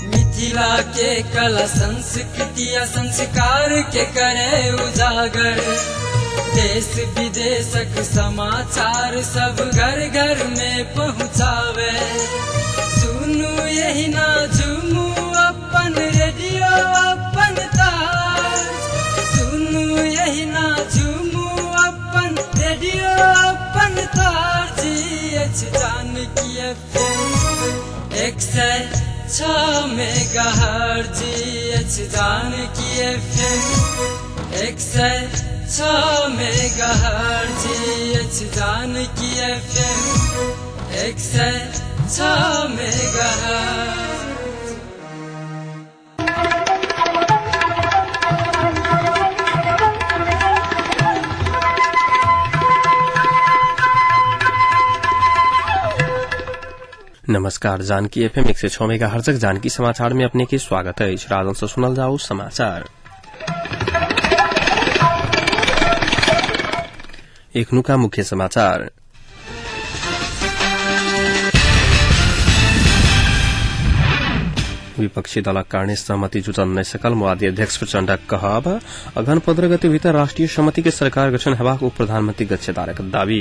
मिथिला के कला संस्कृति संस्कार के करे उजागर, देश विदेशक समाचार सब घर घर में पहुँचावे। सुनू यही ना झूमू अपन रेडियो अपन तार, सुनू यही ना झूमू अपन रेडियो अपन तार। G H Janaki FM 106 megahertz, G H Janaki FM 106 megahertz, G H Janaki FM 106 megahertz. नमस्कार, जानकी एफएम 106 मेगाहर्ट्ज़ जानकी समाचार में अपने के स्वागत है। राजन से सुनल जाओ समाचार। एखनुका मुख्य समाचार। विपक्षी दलक कारणे सहमति जुटन नहि सकल माओवादी अध्यक्ष प्रचण्डक कहब। अघन 15 गते भीतर राष्ट्रिय सहमति के सरकार गठन हेबाक उप प्रधानमंत्री गच्छेदारक दावी।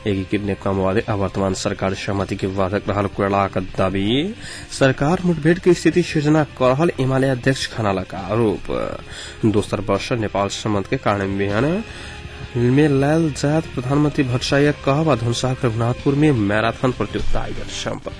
एकीकृत नेकपा माओवादी आ वर्तमान सरकार सहमति के बाधक रहल कोइरालाक दावी। सरकार मुठभेड़ के स्थिति सृजना क रहल एमाले अध्यक्ष खनालक आरोप। दोसर वर्ष नेपाल सम्बन्ध के कार्यान्वयन में लायल जायत प्रधानमंत्री भट्टराईक कहब। धनुषाक रघुनाथपुर में मैराथन प्रतियोगिता आयोजन सम्पन्न।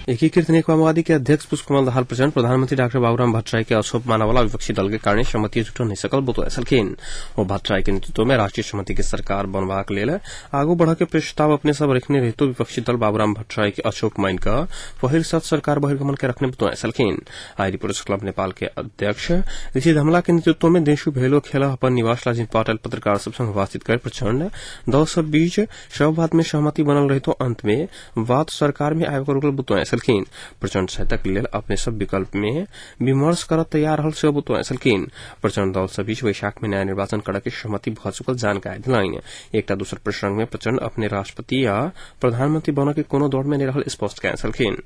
एकीकृत नेकपा माओवादी के अध्यक्ष पुष्पकमल दाहाल प्रचण्ड प्रधानमंत्री डाक्टर बाबूराम भट्टराई के अशोभ मानवाला विपक्षी दल के कारण सहमति जुटन नहि सकल बतौने छलखिन। ओ भट्टराई के नेतृत्व में राष्ट्रीय सहमति के सरकार बनबाक लेल आगू बढ़ के प्रस्ताव अपने सब रखने रहितो विपक्षी दल बाबूराम भट्टराई के अशोभ मान क पहिल साथ सरकार बहिर्गमन के रखने बतौने छलखिन। आई रिपोर्टर्स क्लब नेपाल के अध्यक्ष ऋषि धमला के नेतृत्व में देशु भेलो खेला अपन निवास लाजिन पाटल पत्रकार सब संग बातचीत कर प्रचण्ड दल सब बीच सब बात में सहमति बनल रहितो अंत में बात सरकार में आबि रुकल बतौने छलखिन। प्रचण्ड सहायताक लेल अपने सब विकल्प में विमर्श कर तैयार रहल सेहो बतौने छलखिन। प्रचण्ड दल सब बीच वैशाख में नया निर्वाचन करऽ के सहमति भ चुकल जानकारी देलनि। एकटा दोसर प्रसंग में प्रचण्ड अपने राष्ट्रपति या प्रधानमंत्री बनऽ के कोनो दौड़ में नहि रहल स्पष्ट कयने छलखिन।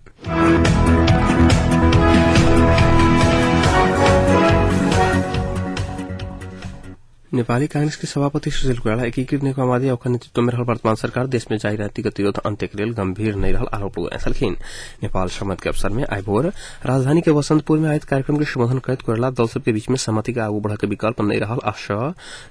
नेपाली कांग्रेस के सभापति सुशील कोइराला एकीकृत नेकपा माओवादी ओकर नेतृत्व में रहल वर्तमान सरकार देश में जारी राजनीतिक गतिरोध अंत्य के लेल गंभीर नहि रहल आरोप लगौने छलखिन। नेपाल सम्मत के अवसर में आइ भोर राजधानी के वसंतपुर में आयोजित कार्यक्रम के संबोधन करैत कोइराला दल सबके बीच में सहमति के आगू बढ़ के विकल्प नहि रहल आ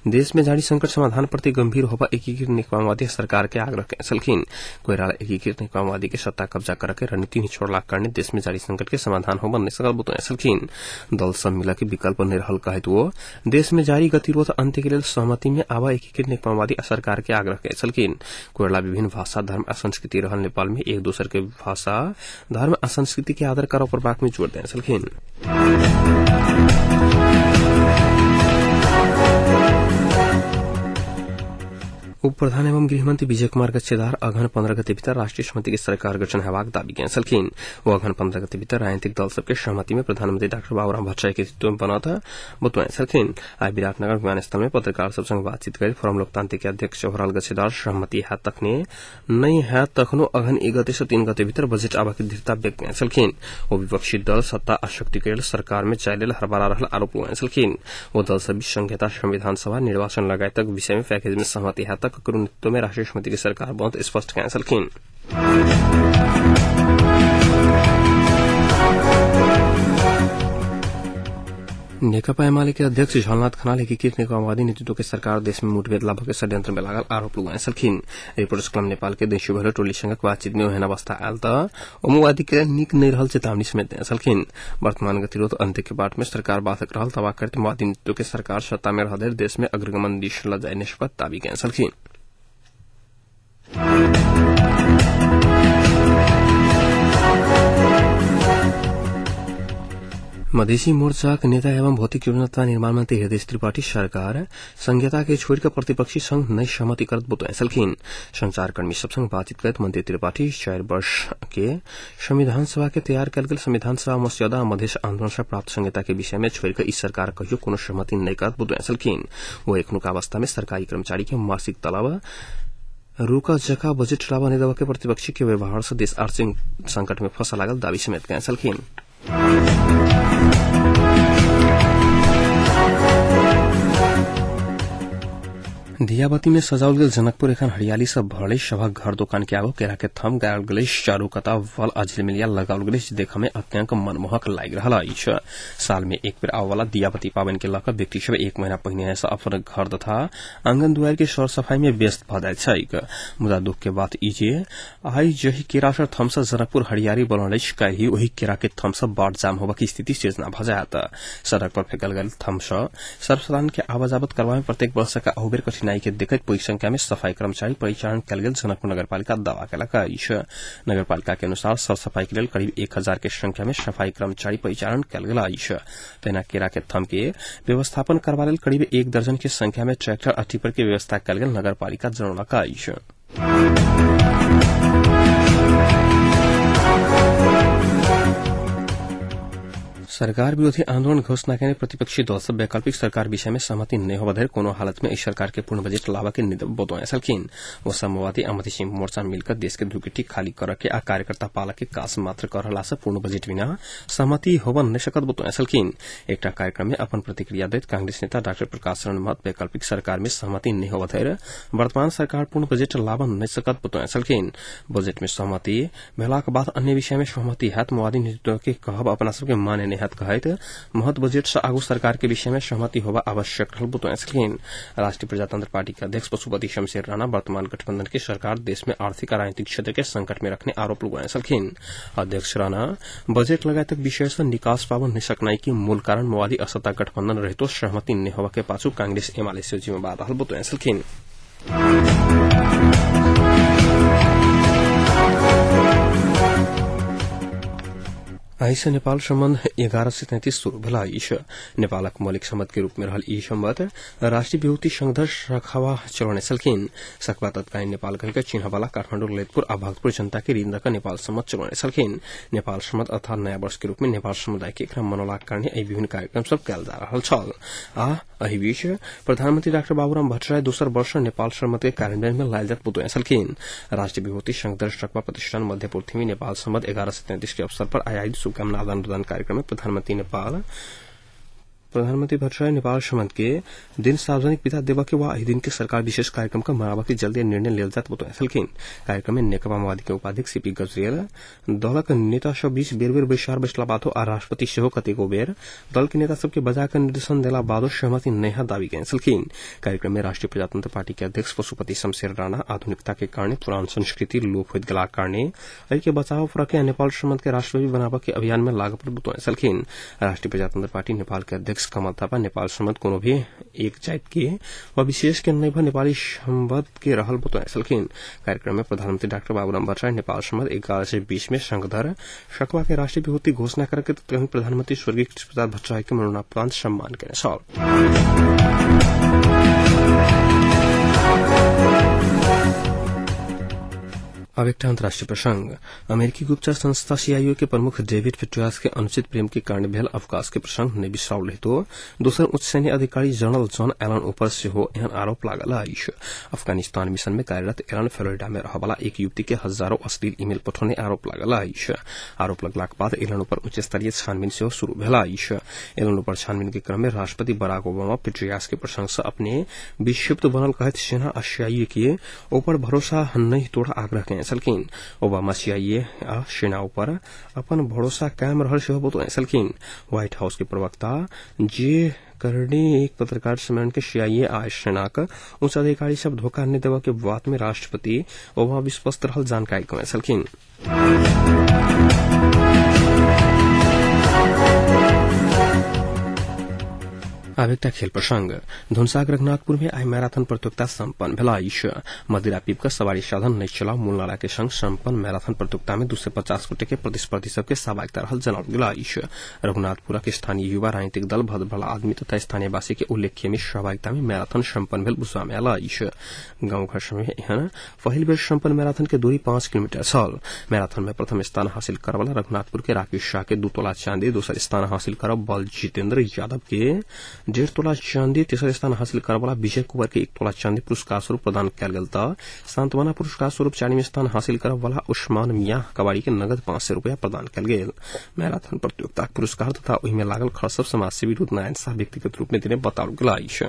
देश में जारी संकट समाधान प्रति गंभीर होबा एकीकृत नेकपा माओवादी सरकार के आग्रह कयने छलखिन। कोइराला एकीकृत नेकपा माओवादी के सत्ता कब्जा करऽ के रणनीति नहि छोड़लाक कारणे देश में जारी संकट के समाधान होबा नहि सकल बतौने छलखिन। दल सब मिल के विकल्प नहि रहल कहैत ओ देश में जारी गतिरोध अंत्य के लेल सहमति में आवा एकीकृत नेकपा माओवादी सरकार के आग्रह कयने छलखिन। कोइराला विभिन्न भाषा धर्म आ संस्कृति रहल नेपाल में एक दोसर के भाषा धर्म आ संस्कृति के आदर करऽ पड़बाक में जोर देने छलखिन। उप प्रधान एवं गृहमंत्री विजय कुमार गच्छेदार अघन 15 गते भीतर राष्ट्रीय सहमति के सरकार गठन हेबाक दावी कयने छलखिन। ओ अघन 15 गते भीतर राजनीतिक दल सबके सहमति में प्रधानमंत्री डाक्टर बाबूराम भट्टराई के नेतृत्व में बनत बतौने छलखिन। आइ विराटनगर विमानस्थल में पत्रकार सब संग बातचीत करैत फोरम लोकतांत्रिक के अध्यक्ष होराल गच्छेदार सहमति हैत तखने नहि हैत तखनो अघन 1 गते से 3 गते भीतर बजट आबऽ के दृढ़ता व्यक्त कयने छलखिन। ओ विपक्षी दल सत्ता आ शक्ति के लेल सरकार में जाय लेल हड़बड़ा रहल आरोप लगौने छलखिन। ओ दल सब बीच संघीयता संविधान सभा निर्वाचन लगायतक विषय में पैकेज में सहमति हैत तक नेतृत्व में राष्ट्रीय समिति की सरकार बहुत स्पष्ट कयने छलखिन। नेकपा एमाले के अध्यक्ष झलनाथ खनाल एकीकृत नेकपा माओवादी नेतृत्व के सरकार देश में मुठभेड़ लाभ के षड्यंत्र में लागल आरोप लगौने छलखिन। रिपोर्टर्स क्लब नेपाल के देशी भलो टोली संगक बातचीत में ओहन अवस्था आयल त ओ माओवादी के नीक नहि रहल चेतावनी समेत देने छलखिन। वर्तमान गतिरोध अंत्य के बाट में सरकार बाधक रहल दावा करैत माओवादी नेतृत्व के सरकार सत्ता में रहल देश में अग्रगमन दिश ल जाय नहि सकत दावी कयने छलखिन। मधेसी मोर्चाक नेता एवं भौतिक योजना तथा निर्माण मंत्री हृदय त्रिपाठी सरकार संहिता के छोड़ प्रतिपक्षी संघ नई सहमति करत बतौने छलखिन। संचारकर्मी सब संग बातचीत करत मंत्री त्रिपाठी 4 वर्ष के संविधान सभा के तैयार कयल गेल संविधान सभा मस्यौदा मधेस आंदोलन से प्राप्त संहिता के विषय में छोड़ इस सरकार कहियो कोनो सहमति नहीं करत बतौने छलखिन। वो एखनुका अवस्था में सरकारी कर्मचारी के मासिक तलब रोका जका बजट लाभ नहीं देवा के प्रतिपक्षी के व्यवहार से देश आर्थिक संकट में फंसा लागल दावी समेत कयने छलखिन। दियाबती में सजाओल गेल जनकपुर एखन हरियाली से भरल सभा घर दुकान के आगो केरा के थम गाड़ल गेल चारू कता वल आ झिलमिलिया लगाओल गेल देख में अत्यंत मनमोहक लागि रहल अछि। साल में एक बेर आबय वाला दियाबती पाबनि के लऽ कऽ व्यक्ति सब एक महीना पहिने से अपन घर तथा आंगन दुआरि के सर सफाई में व्यस्त भऽ जाइत छैक। मुदा दुख के बात ई जे आइ जहि केरा सँ थम से जनकपुर हरियाली बनल अछि काल्हि ओहि केरा के थम से बाट जाम होबाक स्थिति सृजना भऽ जायत। सड़क पर फेकल गेल थम सँ सर्वसाधारण के आवाजावत करबा में प्रत्येक वर्ष का अहुबेर कठिनाई के देखैत पैघ संख्या में सफाई कर्मचारी परिचालन कयल गेल जनकपुर नगरपालिका दावा केलक अछि। नगरपालिका के अनुसार सर सफाई के लेल करीब 1000 के संख्या में सफाई कर्मचारी परिचालन कयल गेल अछि। तहिना केरा के थम के व्यवस्थापन करबा लेल करीब 1 दर्जन के संख्या में ट्रैक्टर आ टिपर के व्यवस्था कयल गेल नगरपालिका जनौलक अछि। सरकार विरोधी आंदोलन घोषणा केने प्रतिपक्षी दल सब वैकल्पिक सरकार विषय में सहमति नहीं होबा धरि कोनो हालत में एहि सरकार के पूर्ण बजट लाबा के बतौने छलखिन। ओ समाजवादी आ मधेसी मोर्चा मिलकर देश के धुकिटी खाली करऽ के आ कार्यकर्ता पालक के काज मात्र कर रहला से पूर्ण बजट बिना सहमति होबा नहि सकत बतौने छलखिन। एकटा कार्यक्रम में अपन प्रतिक्रिया दैत कांग्रेस नेता डाक्टर प्रकाश शरण महत वैकल्पिक सरकार में सहमति नहीं होबा धरि वर्तमान सरकार पूर्ण बजट लाबा नहि सकत बतौने छलखिन। बजट में सहमति भेलाक बाद अन्य विषय में सहमति हैत माओवादी नेतृत्व के कहब अपना सबके मान्य नहि कहैत महत बजट से आगू सरकार के विषय में सहमति होबा आवश्यक रहल बतौने छलखिन। राष्ट्रीय प्रजातंत्र पार्टी के अध्यक्ष पशुपति शमशेर राणा वर्तमान गठबंधन के सरकार देश में आर्थिक आ राजनीतिक क्षेत्र के संकट में रखने आरोप लगौने छलखिन। अध्यक्ष राणा बजट लगायतक विषय से निकास पाबऽ नहि सकनाई के मूल कारण माओवादी असत्ता गठबंधन रहितो सहमति नहि होबा के पाछू कांग्रेस एमाले से जिम्मेवार रहल बतौने छलखिन। आइ से नेपाल सम्बन्ध 1133 शुरू भेल अछि। नेपालक मौलिक सम्बन्ध के रूप में रहल ई सम्बन्ध राष्ट्रीय विभूति संघर्ष रखवा चलौने छलखिन। सकबा तत्कालीन नेपाल कहिके चिन्हवाला काठमाडौँ, ललितपुर आ भक्तपुर जनता के ऋण दऽ नेपाल सम्बन्ध चलौने छलखिन। नेपाल सम्बन्ध अर्थात नयाँ वर्ष के रूप में नेपाल समुदाय के एकरा मनौलाक कारणे एहि विभिन्न कार्यक्रम सब कयल जा रहल छल। आ एहि बीच प्रधानमंत्री डाक्टर बाबूराम भट्टराई दोसर वर्ष नेपाल सम्बन्ध के कार्यान्वयन में लायल जात बतौने छलखिन। राष्ट्रीय विभूति संघर्ष रकबा प्रतिष्ठान मध्य पृथ्वी नेपाल सम्बन्ध 1133 के अवसर पर आयोजित शुभकामना आदान प्रदान कार्यक्रम में प्रधानमंत्री भट्टराई नेपाल सम्बन्ध के दिन सार्वजनिक विदा देवा के वा एहि दिन के सरकार विशेष कार्यक्रम का मनावा के जल्दी निर्णय लेल जात बतौने छलखिन। कार्यक्रम में नेकपा माओवादी के उपाध्यक्ष सीपी गजरेल दलक नेता सब बीच बेर बेर बैसार बैसला बादो आ राष्ट्रपति सेहो कतेको बेर दल के नेता सबके बजा कर निर्देशन देला बादो सहमति नहि दावी केने छलखिन। कार्यक्रम में राष्ट्रीय प्रजातंत्र पार्टी के अध्यक्ष पशुपति शमशेर राणा आधुनिकता के कारणे पुरान संस्कृति लोप होइत गेलाक कारणे एहि के बचाव प्रक्रिया नेपाल सम्बन्ध के राष्ट्रव्यापी बनाबऽ के अभियान में लागू पड़त बतौने छलखिन। राष्ट्रीय प्रजातंत्र पार्टी नेपाल के अध्यक्ष कमल थापा नेपाल सम्बन्ध कोनो भी एक जाति के वा विशेष के नहि भ नेपाली सम्बन्ध के रहल बतौने छलखिन। कार्यक्रम में प्रधानमंत्री डाक्टर बाबूराम भट्टराई नेपाल सम्बन्ध 1120 में संघधर सकवा के राष्ट्रीय विभूति घोषणा करके तत्कालीन प्रधानमंत्री स्वर्गीय कृष्ण प्रसाद भट्टराई के मरणोपरांत सम्मान केने छल। अब एकटा अंतर्राष्ट्रीय प्रसंग। अमेरिकी गुप्तचर संस्था सीआईए के प्रमुख डेविड पेट्रियास के अनुचित प्रेम के कारण भेल अवकाश के प्रसंग नहि बिसराओल रहितो दोसर उच्च सैन्य अधिकारी जनरल जॉन एलन ऊपर सेहो एहन आरोप लागल अछि। अफगानिस्तान मिशन में कार्यरत एलन फ्लोरिडा में रहवाला एक युवती के हजारों अश्लील ईमेल पठौने आरोप लागल अछि। आरोप लगलाक बाद एलन ऊपर उच्च स्तरीय छानबीन सेहो शुरू भेल अछि। एलन ऊपर छानबीन के क्रम में राष्ट्रपति बराक ओबामा पेट्रियास के प्रसंग से अपने विक्षिप्त बनल कहैत सेना आ सीआईए के ऊपर भरोसा नहि तोड़ आग्रह केने छलखिन। ओबामा सीआईए आ सेना ऊपर अपन भरोसा कायम रहल सेहो बतौने छलखिन। व्हाइट हाउस के प्रवक्ता जे करने एक पत्रकार सम्मेलन के सीआईए आ सेनाक उच्च अधिकारी सब धोखा नहि देबऽ के बात में राष्ट्रपति ओबामा विश्वस्त रहल जानकारी कमे छलखिन। आब एकटा खेल प्रसंग। धुनसाक रघुनाथपुर में आइ मैराथन प्रतियोगिता सम्पन्न भेल अछि। मदिरा पीब कऽ सवारी साधन नहि चलाउ मूल नारा के संग सम्पन्न मैराथन प्रतियोगिता में 250 गोटे के प्रतिस्पर्धी सबके सहभागिता रहल जनाओल गेल अछि। रघुनाथपुरक स्थानीय युवा राजनीतिक दल भद्रभला आदमी तथा स्थानीयवासी के उल्लेखनीय सहभागिता में मैराथन सम्पन्न भेल बुझबा में आयल अछि। गांव घर में एहन पहिल बेर सम्पन्न मैराथन के दूरी 5 किलोमीटर छल। मैराथन में प्रथम स्थान हासिल करवला रघुनाथपुर के राकेश शाह के 2 तोला चांदी, दोसर स्थान हासिल करब बल जितेन्द्र यादव के 1.5 तोला चांदी, तेसर स्थान हासिल करवला विजय कुंवर के 1 तोला चांदी पुरस्कार स्वरूप प्रदान कयल गेल त सांत्वना पुरस्कार स्वरूप 4वीं स्थान हासिल करब वाला उस्मान मियां कबाड़ी के नगद 500 रुपया प्रदान कयल गेल। मैराथन प्रतियोगिताक पुरस्कार तथा ओहि में लागल खर्च सब समाजसेवी रुद्रनारायण शाह व्यक्तिगत रूप में देने बताओल गेल अछि।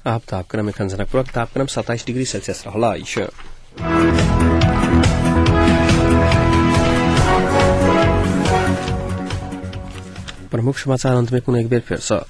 आब तापक्रम एखन जनकपुरक तापक्रम 27 डिग्री सेल्सियस रहल अछि। प्रमुख समाचार अंत में पुनः एक बेर फेर सँ।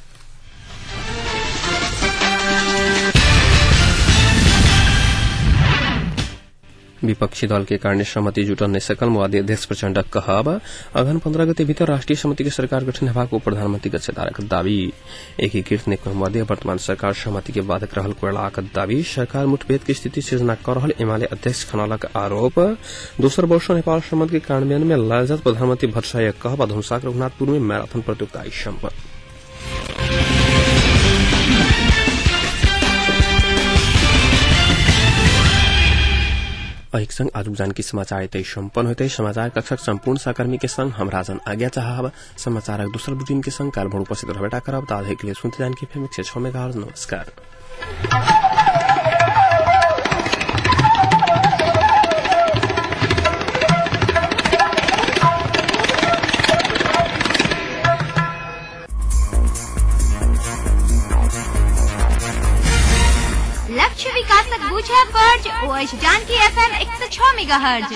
विपक्षी दल के कारण सहमति जुटल नहि सकल माओवादी अध्यक्ष प्रचण्डक कहब। अगहन 15 गते भीतर राष्ट्रीय समिति के सरकार गठन हेबाक उप प्रधानमंत्री गच्छेदारक दावी। एकीकृत नेकपा माओवादी वर्तमान सरकार सहमति के बाधक रहल कोइरालाक दावी। सरकार मुठभेद के स्थिति सृजना क रहल एमाले अध्यक्ष खनालक आरोप। दोसर वर्ष नेपाल सम्बन्ध के कार्यान्वयन में लाजत प्रधानमंत्री भट्टराईक कहब। धनुषाक रघुनाथपुर में मैराथन प्रतियोगिता सम्पन्न। एक संग आजुक जानकी समाचार एतै सम्पन्न होते। समाचार कक्षक सम्पूर्ण सहकर्मी के संग हम राजन आज्ञा चाहब। समाचारक दोसर बुलेटिन के संग काल भोर उपस्थित रहबेटा करब। ताधरि के लिए सुनते जानकी एफएम 106 मेगाहर्ट्ज। नमस्कार। लक्ष्य विकासक बुझे फर्ज ओ अछि जानकी एफएम 106 मेगाहर्ट्ज।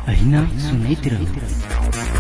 अहिना सुनैत रहू।